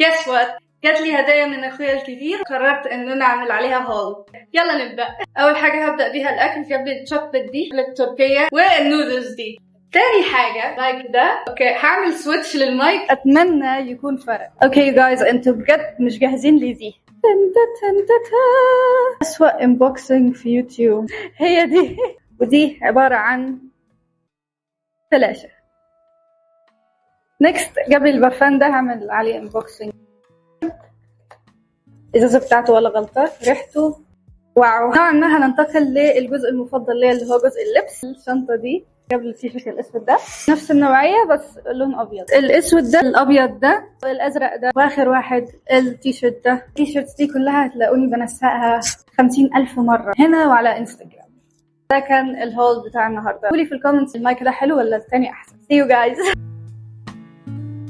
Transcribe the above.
Guess what؟ جات لي هدايا من اخويا الكبير، قررت ان انا اعمل عليها haul. يلا نبدا. اول حاجة هبدا بيها الاكل. جاب لي الشوكليت دي التركية والنودلز دي. تاني حاجة مايك ده. okay، هعمل switch لل mic، اتمنى يكون فرق. okay guys، انتوا بجد مش جاهزين لدي. تن تن تن تن. اسوأ unboxing في يوتيوب هي دي. ودي عبارة عن فلاشه. next، جاب لي البرفان ده، هعمل عليه unboxing. الازازه بتاعته ولا غلطه، ريحته wow. نوعا ما هننتقل للجزء المفضل ليا اللي هو جزء اللبس. الشنطة دي، جاب لي التيشيرت الاسود ده، نفس النوعية بس لون ابيض. الاسود ده، الابيض ده، الازرق ده، واخر واحد التيشيرت ده. التيشيرت دي كلها هتلاقوني بنسقها 50,000 مرة هنا وعلى انستجرام. ده كان ال haul بتاع النهارده. قولي في ال comments، ال mic ده حلو ولا التاني احسن؟ see you guys.